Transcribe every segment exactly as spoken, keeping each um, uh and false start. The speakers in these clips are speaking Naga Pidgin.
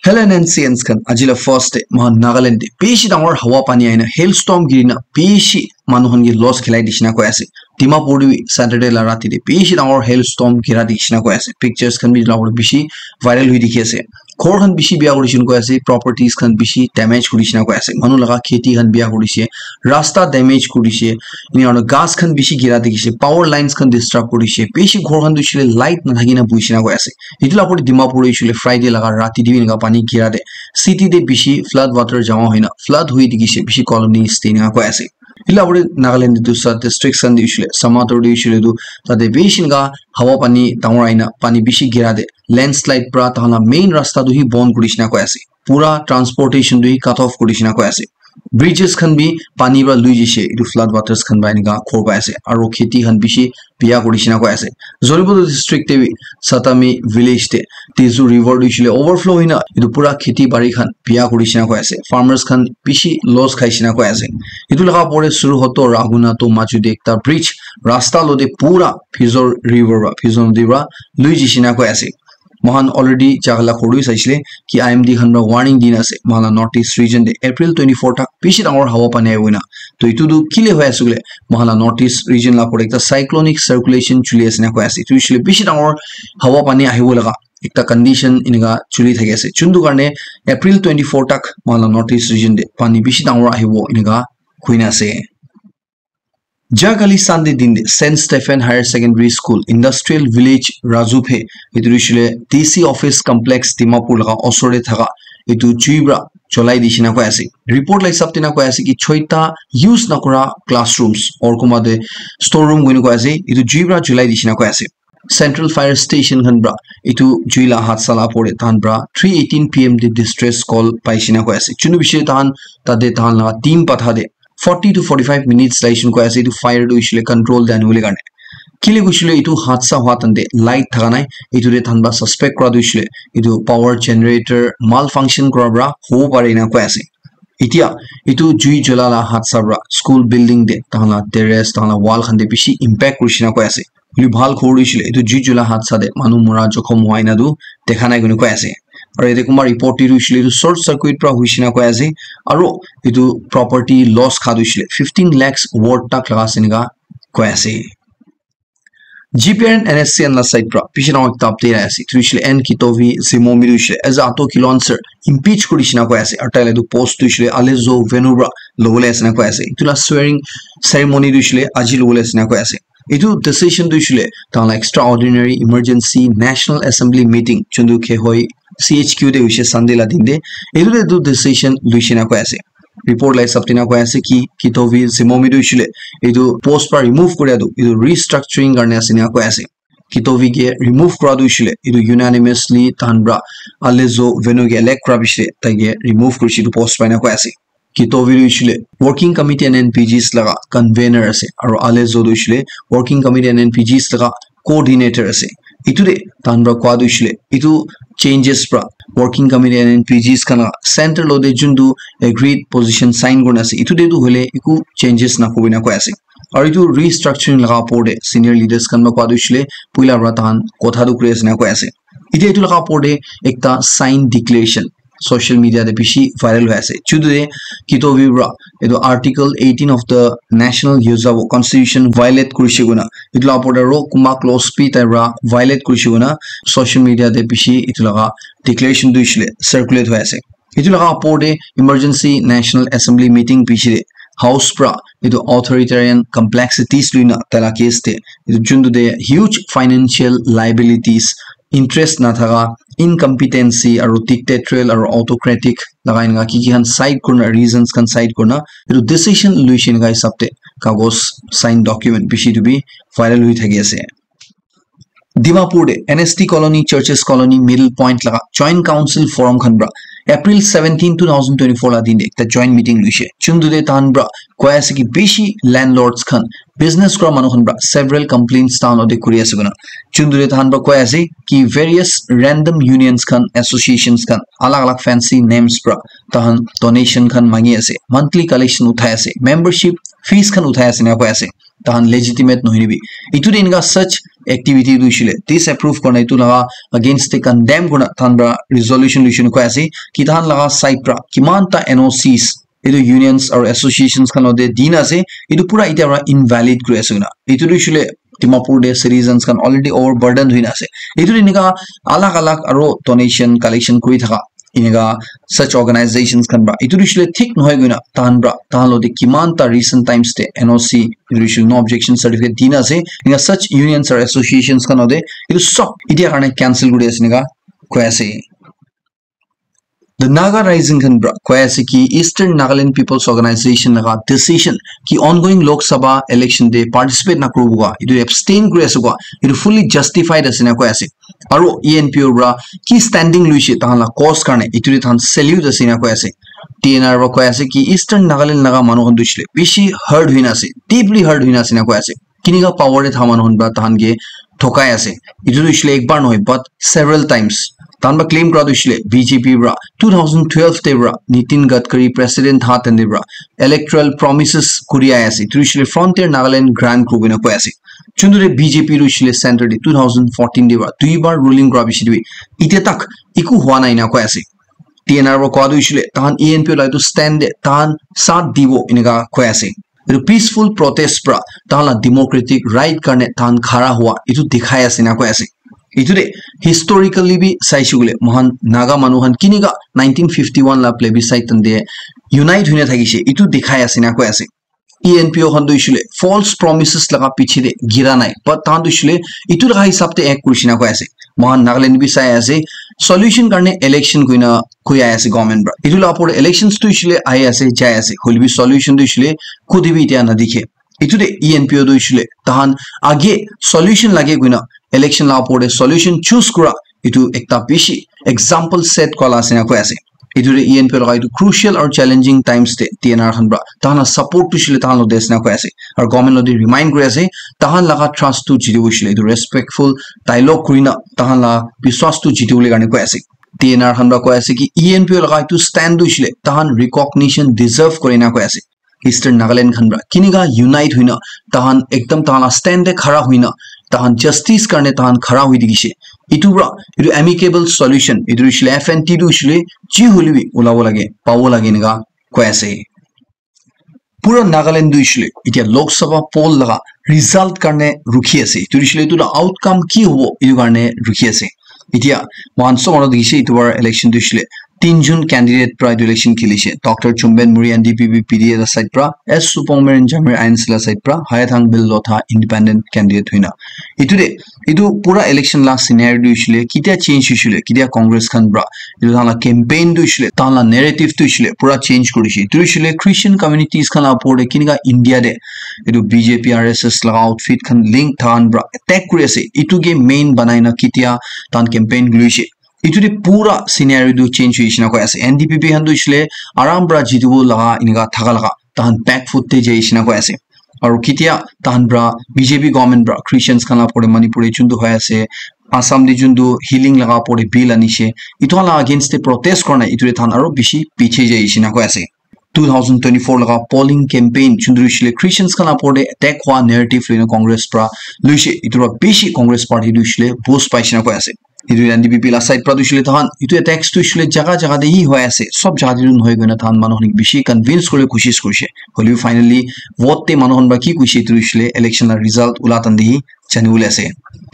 Hello N C N khan, aji la first day, mohan Nagaland te bishi dangor hawa pani ahina hailstorm girina bishi manu khan ke loss khilai dishina koi ase. Dimapur te bi Saturday la rati te bishi dangor hailstorm gira dishina koi ase. Pictures khan bi la bishi viral hui dikhi ase. Ghor khan bishi biya kuri dishina koi ase, properties khan bishi damage kuri dishina koi ase. Manu laga kheti khan biya kuri dishe, rasta damage kuri dishe, enia aru ghas khan bishi gira dikhi ase, power lines khan disturb kuri dishe, bishi ghor khan tu hoishe le light nathaki na buhi dishina koi ase. Etu la opor te Dimapur te hoishe le Friday laga rati te bi enika pani gira te city te bishi flood water jama hoina flood hui dikhi ase, bishi colonies te enika koi ase. Etu la opor te Nagaland te dusra districts khan te hoishe le, Samator te hoishe le tu tate bishi enika hawa pani dangor ahina pani bishi gira te landslide pra tahan la main rasta tu hi bon kuri dishina koi ase. Pura transportation tu hi cut off kuri dishina koi ase. Bridges khan bi pani pra lui jishe, etu flood waters khan pra enika khor pai ase. Aro kheti khan bishi biya kuri dishina koi ase. Zoripattur district te bi Satami village te Tezu river tu hoishe le overflow hoina etu pura kheti bari khan biya kuri dishina koi ase. Farmers khan bishi loss khai dishina koi ase. Etu laga opor te Suruhoto Raghunato machu te ekta bridge rasta lo te pura Phizor river pra, Phizor nodi pra lui jishina koi ase. Mohan already jaga la khuri saisile ki I M D khan pra warning dina ase. Mohan la North East region te April twenty-four tak bishi dangor hawa pani ahibo na. To etu tu kile hoi ase koile, mohan la North East region la opor ekta cyclonic circulation chuli ase na koi ase. Etu hoishe le bishi dangor hawa pani ahibo laga ekta condition enika chuli thaki ase. Chuntu karne April twenty-four tak mohan la North East region te pani bishi dangor ahibo enika koi na ase. Jakali Sunday din de Saint Stephen Higher Secondary School, Industrial Village, Rajuphe, etu hoishe le D C Office Complex, Dimapur laga osor te thaka etu jui pra cholai dishina koi ase. Report la hisab te na koi ase ki choita use na kura classrooms or kuma te store room koi na koi ase, etu jui pra cholai dishina koi ase. Central Fire Station khan pra etu jui la hadsa la opor te tahan pra three eighteen P M te distress call paishina koi ase. Chunu bishi tahan tate tahan la team patha de forty to forty-five minutes laishina koi ase etu fire tu hoishe le control te anibole karne. Kile koishe le etu hadsa hua tante light thaka nai, etu te tahan pra suspect kura tu hoishe le etu power generator malfunction kura pra hobo pare ena koi ase. Etia etu jui jola la hadsa pra school building te tahan la terrace, tahan la wall khan te bishi impact kuri dishina koi ase. Hoile bhal khobor tu hoishe le etu jui jola hadsa te manu mura jokhom hua ena tu dekha nai koina koi ase. Aru yate kunba report te tu hoishe le etu short circuit pra hoishe na koi ase. Aru etu property loss kha tu hoishe le fifteen lakhs worth tak laga ase enika koi ase. G P R and N S C N la side pra bishi dangor ekta update ahi ase. Etu hoishe le N Kitovi Zimomi tu hoishe le as a auto kilonser impeach kuri dishina koi ase. Aru tai la etu post tu hoishe le Alezo Venu pra lobole ase na koi ase. Etu la swearing ceremony tu hoishe le aji lobole ase na koi ase. Etu decision tu hoishe le tahan la extraordinary emergency National Assembly meeting chuntu ke hoi C H Q te hoishe Sunday la din te. Etu te etu decision luishe na koi ase. Report la hisab te na koi ase ki Kitovi Zimomi tu hoishe le etu post pra remove kura tu etu restructuring karne ase na koi ase. Kitovi ke remove kura tu hoishe le etu unanimously tahan pra Alezo Venu ke elect kura bishi tai ke remove kurishe etu post pra ena koi ase. Kitovi tu hoishe le Working Committee and N P Gs laga convener ase aru Alezo tu hoishe le Working Committee and N P Gs laga coordinator ase. Etu te tahan pra kua tu hoishe le etu changes pra Working Committee and N P Gs khan laga center lo te juntu agreed position sign kurina ase etu te tu hoile eku changes nahobo ena koi ase. Aru etu restructuring laga opor te senior leaders khan pra kua tu hoishe le poila pra tahan kotha tu kuri ase na koi ase. Etia etu laga opor te ekta sign declaration social media te bishi viral hoi ase. Chutu te Kitovi pra etu article eighteen of the National Yuzabo Constitution violate kurishe koina etu la opor te aro kunba clause bi tai pra violate kurishe koina social media te bishi etu laga declaration tu hoishe le circulate hoi ase. Etu laga opor te emergency National Assembly meeting piche te House pra etu authoritarian complexities luina tai la case te etu juntu te huge financial liabilities, interest nathaka, incompetency aru dictatorial aru autocratic laga enika ki ki khan cite kurina, reasons khan cite kurina etu decision luishe enika hisab te kagos, sign document bishi tu bi viral hui thaki ase. Dimapur te N S T Colony, Churches Colony, Middle Point laga Joint Council Forum khan pra April seventeen, two thousand twenty-four la din te ekta joint meeting luishe. Chuntu te tahan pra koi ase ki bishi landlords khan, business kura manu khan pra several complaints tahan logote kuri ase koina. Chuntu te tahan pra koi ase ki various random unions khan, associations khan, alag alag fancy names pra tahan donation khan mangi ase, monthly collection uthai ase, membership fees khan uthai ase ena koi ase. Tahan legitimate nohoi bi. Etu te enika such activity tu hoishe le disapprove kurina etu laga against te condemn kurina tahan pra resolution loishe koi ase ki tahan laga side pra kiman ta N O Cs etu unions aru associations khan lote dina ase, etu pura itya pra invalid kuri ase koina. Etu tu hoishe le Dimapur te citizens khan already overburden hoina ase. Etu tu enika alag alag aru donation collection kuri thaka enika such organizations khan pra etu tu hoishe le thik nohoi koina tahan pra tahan lote kiman ta recent times te N O C etu tu hoishe le no objection certificate dina ase. Enika such unions or associations khan lote etu sob itya karne cancel kuri ase enika koi ase. The Naga Rising khan pra koi ase ki Eastern Nagaland People's Organization laga decision ki ongoing Lok Sabha election te participate na kuribo koi etu abstain kuri ase koi etu fully justified ase na koi ase. Aru E N P O pra ki standing loishe tahan la cause karne etu te tahan salute ase na koi ase. T N R pra koi ase ki Eastern Nagaland laga manu khan tu hoishe le bishi hurt hoina ase, deeply hurt hoina ase na koi ase. Kinika power te tha manu khan pra tahan ke thokai ase. Etu tu hoishe le ekbar nohoi but several times. Tahan pra claim kura tu hoishe le B J P pra two thousand twelve te pra Nitin Gadkari president tha tende pra electoral promises kuri ai ase. Etu tu hoishe le Frontier Nagaland grant kuri kena koi ase. Chundu de B J P tu hoishe le center de two thousand fourteen de pra dui bar ruling kura bishi de itya tak eku hua nai na koi ase. T N R pra koi tu hoishe le tahan E N P O la etu stand de tahan saath dibo enika koi ase. Etu peaceful protest pra tahan la democratic right karne tahan khara hua etu dikhai ase na koi ase. Etu de historically bi saishe koile mohan Naga manu khan kinika nineteen fifty-one la plebiscite tande unite hoina thakishe etu dikhai ase na koi ase. E N P O khan tu hoishe le false promises laga piche de gira nai but tahan tu hoishe le etu laga hisab te act kurishe na koi ase. Mohan Nagaland bi sai ase solution karne election koina koi ai ase government pra. Etu la opor elections tu hoishe le ai ase jai ase hoile bi solution tu hoishe le kode bi itya na dikhe. Etu de E N P O tu hoishe le tahan age solution lage koina election la opor de solution choose kura etu ekta bishi example set koi la ase na koi ase. Etu de E N P O laga etu crucial aru challenging times te T N R khan pra tahan la support tu hoishe le tahan lote ase na koi ase. Aru government lote remind kuri ase tahan laga trust tu jitibo hoishe le etu respectful dialogue kurina tahan la biswas tu jitibole karne koi ase. T N R khan pra koi ase ki E N P O laga etu stand tu hoishe le tahan recognition deserve kore na koi ase. Eastern Nagaland khan pra kinika unite hoina tahan ekdam tahan la stand te khara hoina tahan justice karne tahan khara hoi dikishe. Etu pra etu amicable solution etu hoishe le F N T tu hoishe le ji hoile bi ulabo lage pabo lage enika koi ase. Pura Nagaland tu hoishe le itya Lok Sabha poll laga result karne rukhi ase. Etu hoishe le etu la outcome ki hobo etu karne rukhi ase. Itya mohan sob manu dikhishe etu bar election tu hoishe le tinjun candidate pra etu election khilishe. Doctor Chumben Murry N D P P P D A la side pra, S Supongmeren Jamir I N C la side pra, Hayathang Bill Lotha independent candidate hoina. Etu de etu pura election la scenario tu hoishe le kitia change hoishe le kitia Congress khan pra etu tahan la campaign tu hoishe le tahan la narrative tu hoishe le pura change kurishe. Etu hoishe le Christian communities khan la opor de kinika India de etu B J P R S S laga outfit khan link tahan pra attack kuri ase. Etu ke main banai na kitia tahan campaign kuri ase. Etu de pura scenario tu change hoishe na koi ase. N D P P khan tu hoishe le aram pra jitibo laga enika thaka laga tahan back foot te jaishe na koi ase. Aru kitia tahan pra B J P government pra Christians khan la opor de Manipur de juntu hoi ase, Assam de juntu healing laga opor de bill anishe, etu khan la against te protest kora nai, etu de tahan aru bishi piche jaishe na koi ase. Two thousand twenty-four laga polling campaign juntu hoishe le Christians khan la opor de attack hua narrative loina Congress pra loishe, etu pra bishi Congress party tu hoishe le boost paishe na koi ase. Etu N D P P la side pra tu hoishe le tahan etu attacks tu hoishe le jaga jaga de hi hoi ase, sob jaga de tu nohoi koina tahan manu khan ke bishi convince kuribole koshish kurishe. Hoilebi finally vote te manu khan pra ki kuishe etu hoishe le election la result ula tan de hi jani bole ase.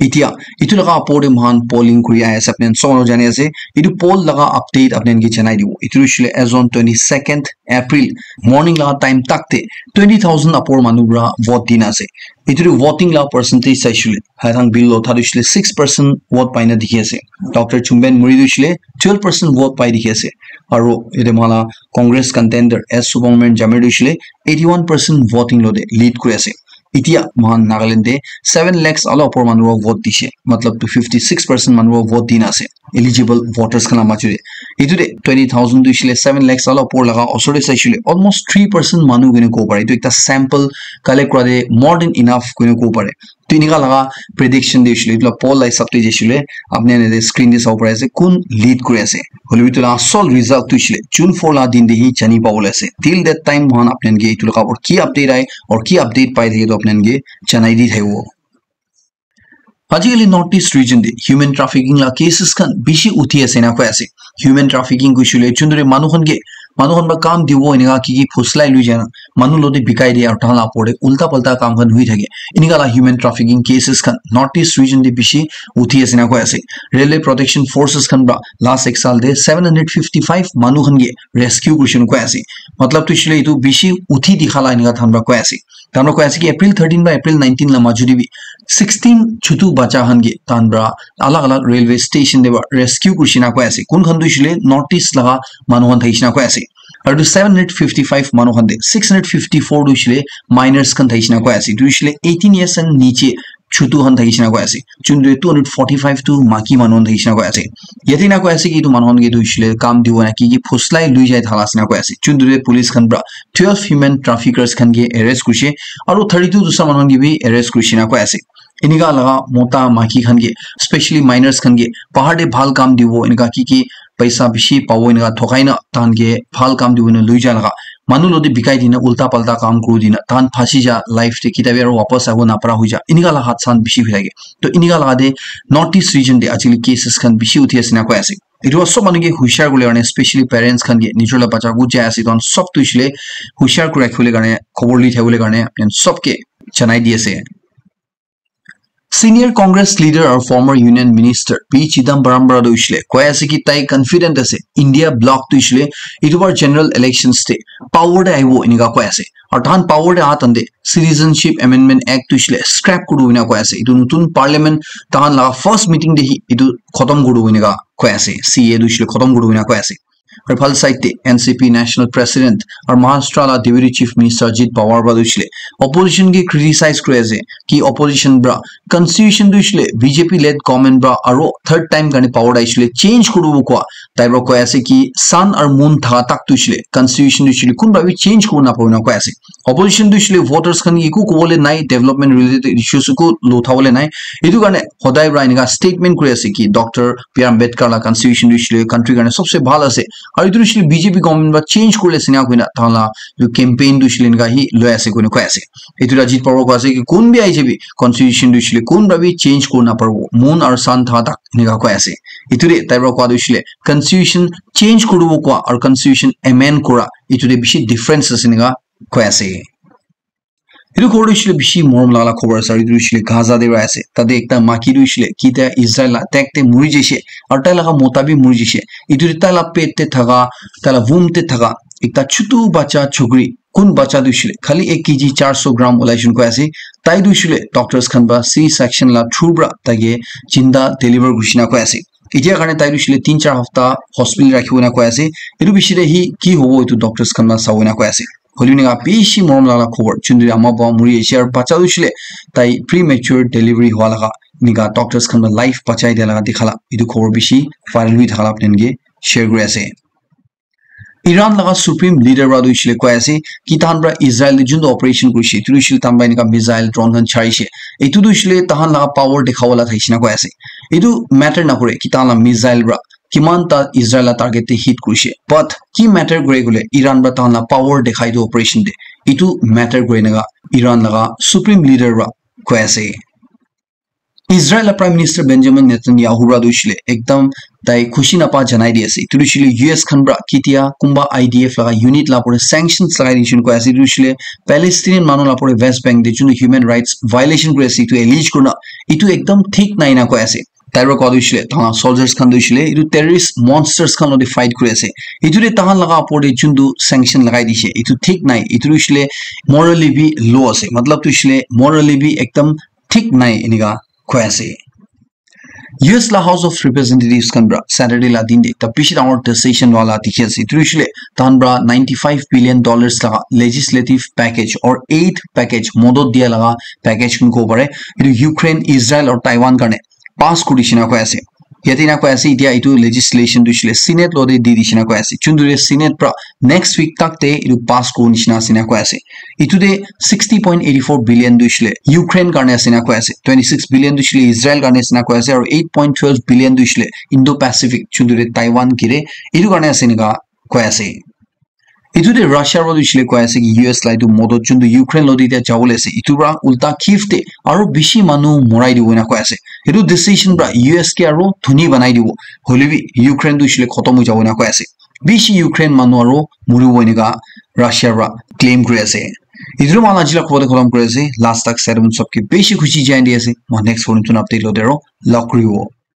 Etia etu laga opor de moikhan polling kuri ahi ase, apni khan sob jani ase. Etu poll laga update apni khan ke janai dibo. Etu hoishe le as on twenty-second April morning laga time tak te twenty thousand upor manu pra vote dina ase. Etu tu voting la percentage saishe le Haithang Bill Lotha tu hoishe le six percent vote paina dikhi ase. Doctor Chumben Murry tu hoishe le twelve percent vote pai dikhi ase. Aru yate moikhan la Congress contender S Supongmeren Jamir tu hoishe le eighty-one percent voting lo de lead kuri ase. Etia moikhan Nagaland te seven lakhs ala opor manu pra vote dishe, matlab tu fifty-six percent manu pra vote dina ase, eligible voters khan la majo te. Etu te twenty thousand tu hoishe le seven lakhs ala opor laga osor te saishe le almost three percent manu koina kobo pare. Etu ekta sample collect kura te more than enough koina kobo pare. Tu enika laga prediction te hoishe le, etu la poll la hisab te jaishe le, apni khan yate screen te sabo pari ase, kun lead kuri ase. Hoilebi etu la asol result tu hoishe le June four la din te hi jani pabole ase. Till that time, moikhan apni khan ke etu laga upor ki update ahe, aur ki update pai thake, etu apni khan ke janai di thakibo. Ajikali North East region te human trafficking la cases khan bishi uthi ase na koi ase. Human trafficking kuisile chundure manu khan ke manu khan ba kam dibo enika ki ki phuslai lui jana manu lote bikai dia aru tahan la pore ulta palta kam khan hui thake. Enika la human trafficking cases khan North East region te bishi uthi ase na koi ase. Railway Protection Forces khan ba last ek saal te seven hundred fifty five manu khan ke rescue kurishe na koi ase. Matlab tu shile itu bishi uthi dikha la enika than ba koi ase. Than ba koi ase ki April thirteen ba April nineteen la majuri bi sixteen chutu bacha khan ke than ba alag alag railway station te ba rescue kurishe na koi ase. Kun khan tu shile North East laga manu khan thaishe na koi ase. Aru tu seven hundred fifty five manu khan te six hundred fifty four tu shile minors khan thaishe na koi ase. Tu shile eighteen years and niche chutu khan thakishe na koi ase. Chundure two hundred forty five tu maki manu khan thakishe na koi ase. Yate na koi ase ki etu manu khan ke tu hoishe le kam dibo na ki ki phuslai lui jai thala ase na koi ase. Chundure police khan pra twelve human traffickers khan ke arrest kurishe aru thirty two dusra manu khan ke bi arrest kurishe na koi ase. Enika laga mota maki khan ke specially minors khan ke bahar te bhal kam dibo enika ki ki paisa bishi pabo enika thokai na tahan ke bhal kam dibo na lui ja laga manu lote bikai dina ulta palta kam kuru dina tahan phasi ja life te kitabi aru wapas abo napara hui ja enika la hat san bishi hui thake. To enika la de North East region de actually cases khan bishi uthi ase na koi ase. Etu sob manu ke hushar kule karne specially parents khan ke nijor la bacha ku jai ase ton sob tu shile hushar kura khule karne khobor li thai bole karne apni sob ke janai di ase. Senior Congress leader aru former Union Minister P Chidambaram para tu hoishe le koi ase ki tai confident ase India bloc tu hoishe le etu bar general elections te power te ahibo enika koi ase. Aru tahan power te aha tante Citizenship Amendment Act tu hoishe le scrap kuru enika koi ase. Etu notun parliament tahan laga first meeting te hi etu khotom kuru enika koi ase. C A tu hoishe le khotom kuru enika koi ase. Aru phal side te N C P National President aru Maharashtra la Deputy Chief Minister Ajit Pawar para tu hoishe le opposition ke criticize kuri ase ki opposition para constitution tu hoishe le B J P led government para aru third time karne power te ahishe le change kuribo koa tai para koi ase ki sun aru moon thaka tak tu hoishe le constitution tu hoishe le kunba bi change kuribo napabo na koi ase. Opposition tu hoishe le voters khan ke eku kobole nai, development related issues eku lothabole nai. Etu karne hodai para enika statement kuri ase ki Doctor B R Ambedkar la constitution tu hoishe le country karne sobse bhal ase. Aru etu hoishe le B J P government para change kurile ase enika koina tahan la etu campaign tu hoishe le enika hi loi ase koina koi ase. Etu Ajit Pawar koi ase ki kun bi ahi jabi constitution tu hoishe le kun para bi change kuri naparibo. Moon aru sun thaka tak enika koi ase. Etu de tai para koa tu hoishe le constitution change kuribo koa aru constitution amend kura etu de bishi difference ase enika koi ase. Etu khobor tu hoishe le bishi morom lagala khobor ase aru etu hoishe le Gaza te para ase. Tate ekta maki tu hoishe le kita Israel la attack te muri jaishe aru tai laga mota bi muri jaishe. Etu te tai la pet te thaka, tai la womb te thaka ekta chutu bacha chokri, kun bacha tu hoishe le khali ek K G char so gram ulai shun koi ase. Tai tu hoishe le doctors khan para C section la through para tai ke jinda deliver kurishi na koi ase. Etia karne tai tu hoishe le tin char hafta hospital rakhibo na koi ase. Etu bishi te hi ki hobo etu doctors khan para sabo na koi ase. Hoile bi enika bishi morom lagala khobor chunduri ama baba muri jaishe aru bacha tu hoishe le tai premature delivery hua laga enika doctors khan para life bachai dia laga dikha la etu khobor bishi viral hui thaka la apni khan ke share kuri ase. Iran laga supreme leader para tu hoishe le koi ase ki tahan para Israel te juntu operation kurishe etu tu hoishe le tahan para enika missile drone khan charishe etu tu hoishe le tahan laga power dikhabole thaishe na koi ase. Etu matter nakore ki tahan la missile para kiman ta Israel la target te hit kurishe but ki matter kore koile Iran para tahan la power dikhai tu operation te etu matter kore enika Iran laga supreme leader para koi ase. Israel la Prime Minister Benjamin Netanyahu para tu hoishe le ekdam tai khushi napa janai di ase. Etu tu hoishe le U S khan para ketia kunba I D F laga unit la pore sanctions lagai di shun koi ase. Etu tu hoishe le Palestinian manu la pore West Bank te jun human rights violation kuri ase etu allege kurina etu ekdam thik nai na koi ase. Tai para koi tu hoishe le tahan soldiers khan tu hoishe le etu terrorist monsters khan lote fight kuri ase. Etu te tahan laga opor te juntu sanction lagai dishe etu thik nai. Etu tu hoishe le morally bi low ase. Matlab tu hoishe le morally bi ekdam thik nai enika koi ase. U S la House of Representatives khan para Saturday la din te ekta bishi dangor decision lua la dikhi ase. Etu hoishe le tahan para ninety five billion dollars laga legislative package or aid package modot dia laga package khan kobo pare. Etu Ukraine, Israel aru Taiwan karne pass kuri dishe na koi ase. Yate na koi ase etia etu legislation tu hoishe le Senate lote di dishe na koi ase. Chundure Senate para next week tak te etu pass kuru nishina ase na koi ase. Etu te sixty point eighty four billion tu hoishe le Ukraine karne ase na koi ase, twenty six billion tu hoishe le Israel karne ase na koi ase, aru eight point twelve billion tu hoishe le Indo Pacific chundure Taiwan kire etu karne ase enika koi ase. Etu te Russia para tu hoishe le koi ase ki U S la etu modot juntu Ukraine lo te etia jabo le ase, etu para ulta Kyiv te aro bishi manu morai dibo ena koi ase. Etu decision para U S ke aro dhoni banai dibo. Hoile bi Ukraine tu hoishe le khotom hoi jabo ena koi ase. Bishi Ukraine manu aro muribo eneka Russia para claim kuri ase. Etu moi khan ajila khobor te khotom kuri ase. Last tak side mon sobke bishi khushi jai di ase. Moi next khobor notun update lo te aro log kuribo.